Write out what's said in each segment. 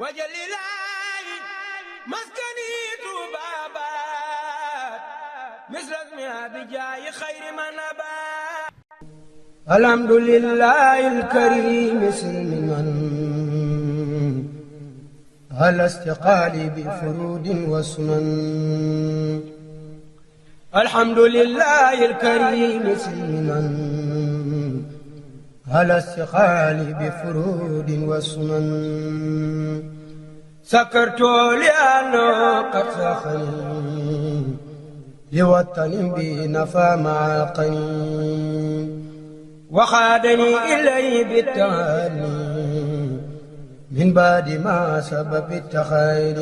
wajalilaayi maskani tuubaabaat misras mi abijaayi xayri man abaat alhamdulillaahi alkariim silmiman ala istiqaali bi furuudin wa sunan alhamdulillaahi alkariim silmiman على استقال بفرود وسنن سكرت لأنه قد سخني لوطن بنفى مع القنين وخادني إليه بالتهاني من بعد ما سبب التخير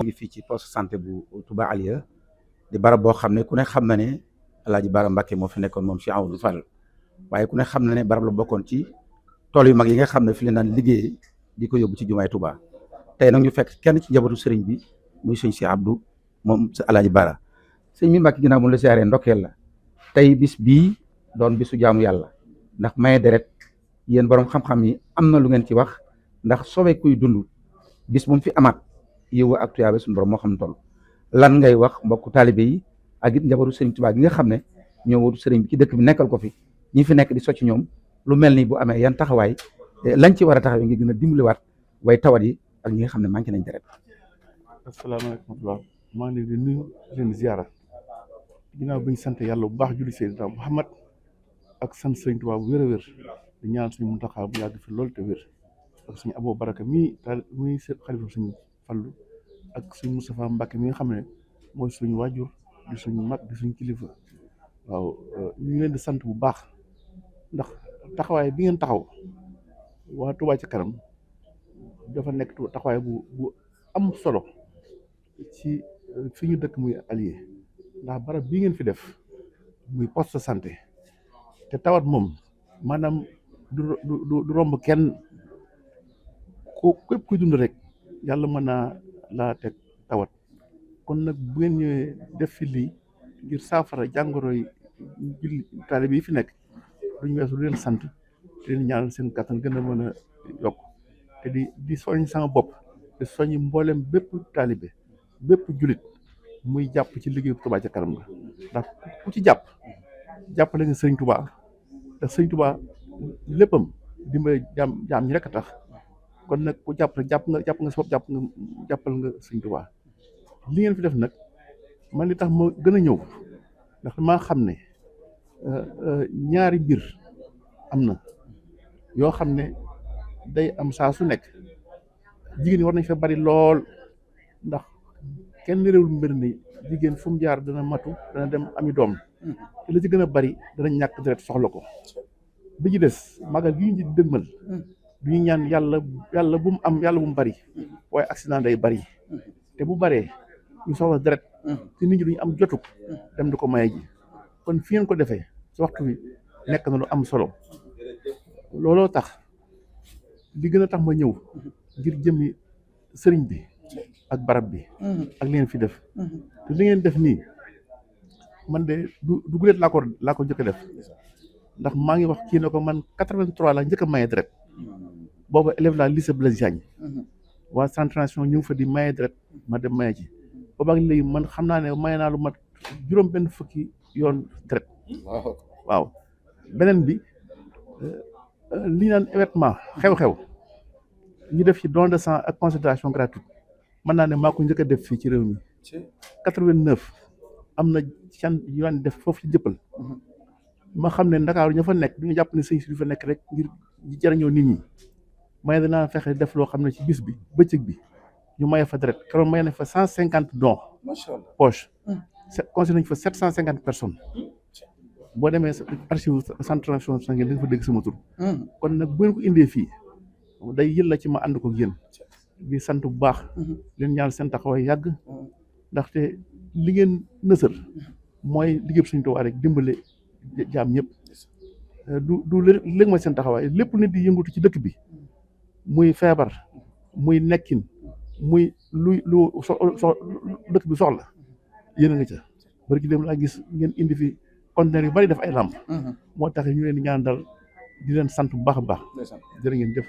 ngi fii ci poste santé bu Touba Aliya di barab boo xam ne ku ne xam na ne Alaaji Bara Mbàkke moo fi nekkoon moom Cheikh Amadou Fall waaye ku ne xam na ne barab la bokkoon ci tool yu mag yi nga xam ne fi leen daan liggéey di ko yóbbu ci jumaay Touba tey nag ñu fekk kenn ci njabootu sëriñ bi muy sëñ Cheikh Abdou moom sa Alaaji Bara sëñ mi Mbàkke ginnaaw moom la siyaaree ndokkeel la tey bis bii doon bisu jaamu yàlla ndax maye deret yéen borom xam-xam yi am na lu ngeen ci wax ndax soobee kuy dund bis bu mu fi amaat yow ak tuyaaba suñu borom moo xam toll lan ngay wax mbokku taalibe yi ak it njabootu sëriñ Touba gi nga xam ne ñoo wutu sëriñ bi ci dëkk bi nekkal ko fi ñi fi nekk di socc ñoom lu mel ni bu amee yan taxawaay lañ ci war a taxawee ngi gën a dimbaliwaat way tawat yi ak ñi nga xam ne manqué nañ deret. asalaamaaleykum wa rahmatulah maa ngi leen di nuyu leen ziara ginnaaw bi ñu sant yàlla bu baax julli Seydina Muhammad ak sant sëriñ Tuubaa bu wér a wér di ñaan suñu Muntaxa bu yàgg fi loolu te wér ak suñu Abou Baraka mii taal muy xalifa suñu Fallu ak suñu Moustapha Mbacke mi nga xam ne mooy suñu waajur di suñu mag di suñu kilifa waaw ñu ngi leen di sant bu baax ndax taxawaay bi ngeen taxaw waa Touba Ca Kanam dafa nekk taxawaay bu am solo ci fi ñu dëkk muy Alieu ndax barab bii ngeen fi def muy poste de santé te tawat moom maanaam du romb kenn ku képp kuy dund rek yàlla mën naa laa teg tawat kon nag bu ngeen ñëwee def fi lii ngir saafara jàngoro yi julli taalibe yi fi nekk duñ weesu du leen sant te leen ñaanal seen kattan gën a mën a yokk te di soññ sama bopp te soññ mboolem bépp taalibe bépp julit muy jàpp ci liggéeyu Touba Ca Kanam la ndax ku ci jàppale nga sëriñ Touba ndax sëriñ Touba léppam dimbale jaam ñi rek a tax kon nag ku jàpp rek jàpp nga sa bopp jàppal nga sëriñ Touba li ngeen fi def nag man li tax ma gën a ñëw ndax maa xam ne ñaari mbir am na yoo xam ne day am saa su nekk jigéen ñi war nañ fa bari lool ndax kenn réewul mbir ni jigéen fu mu jaar dana matu dana dem ami doom te la ci gën a bari dana ñàkk deret soxla ko bi ci des magal gi ñu dëgmal du ñu ñaan yàlla bu mu bari waaye accident day bari te bu baree ñu soxla deret te nit ñi duñu am jotuk dem di ko maye ji kon fi ngeen ko defee ci waxtu bi nekk na lu am solo looloo tax li gën a tax ma ñëw ngir jëmmi sëriñ bi ak barab bi ak li ngeen fi def te li ngeen def nii man de du guleet laa ko njëkk a def ndax maa ngi wax kii ne ko man 83 la njëkk a maye deret booba élève la lycée Blaise Diagne waa centration ñëw fa di maye deret ma dem maye ji boobaak léegi man xam naa ne maye naa lu mat juróom benn fukki yoon deret waaw beneen bi li naan événement xew-xew ñu def ci don de sang ak consultation gratuite mën naa ne maa ko njëkk a def fii ci réew mi 89 am na can yu daan def foofu ci jëppal ma xam ne Ndakaaru ña fa nekk du ñu jàpp ne sëñ si du fa nekk rek ngir jariñoo nit ñi may danaa fexe def loo xam ne ci bis bi bëccëg bi ñu maye fa deret keroog maye nañ fa 150 dons poche conseillé nañ fa 750 personnes boo demee archive centration sanguine da nga fa dégg sama tur kon nag bu ngeen ko indee fii day yël la ci ma ànd ko yéen di sant bu baax leen ñaan seen taxawaay yàgg ndaxte li ngeen nësër mooy liggéey suñu Tuubaa rek dimbale jaam ñëpp du léegi mooy seen taxawaay lépp nit di yëngutu ci dëkk bi muy feebar muy nekkin muy lu dëkk bi soxla yéen a nga ca bari ki dem laa gis ngeen indi fi conteneur yu bari def ay làmp moo tax ñu leen di ñaan dal di leen sant bu baax a baax jërë ngeen jëf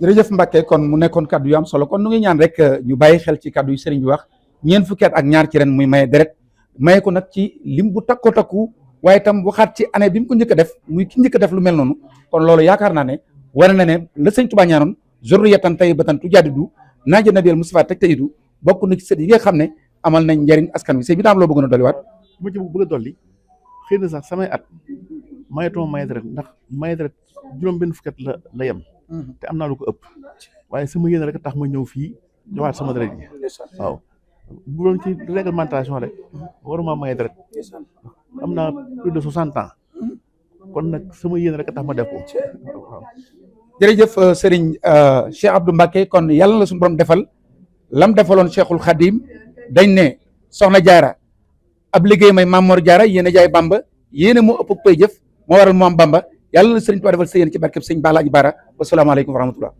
jërëjëf Mbacke kon mu nekkoon kaddu yu am solo kon nu ngi ñaan rek ñu bàyyi xel ci kaddu yu sëriñ bi wax ñeent fukki at ak ñaar ci ren muy maye deret maye ko nag ci lim bu takku waaye itam waxaat ci année bi mu ko njëkk a def muy ki njëkk a def lu mel noonu kon loolu yaakaar naa ne wane na ne la sëñ Tuubaa ñaanoon zurriyatan tayyibatan tujaadidu naaja nabiyal Mustafa teg tayidu bokk na ci sët yi nga xam ne amal nañ njëriñ askan wi sëñ bi daam loo bëggoon a dolliwaat. li ma ci bëgg a dolli xëy na sax samay at mayetuma maye deret ndax maye deret juróom benn fukki at la yem te am naa lu ko ëpp waaye sama yéene rek tax ma ñëw fii joxaat sama deret ji waaw bu doon ci réglementation rek waruma maye deret am naa plus de 60 ans kon nag sama yéene rek tax ma def ko waaw. jërëjëf Serigne Cheikh Abdou Mbacke kon yàlla la suñu borom defal lam defaloon Cheikhul Khadim dañ ne Soxna Jaara ab liggéey may Mamor Jaara yéen a jaay Bamba yéen a moo ëpp pay jëf moo waral mu am Bamba yàlla la Serigne Touba defal sa yéen ci barkeb Sëñ Balaaji Bara wasalaamaaleykum wa rahmatullah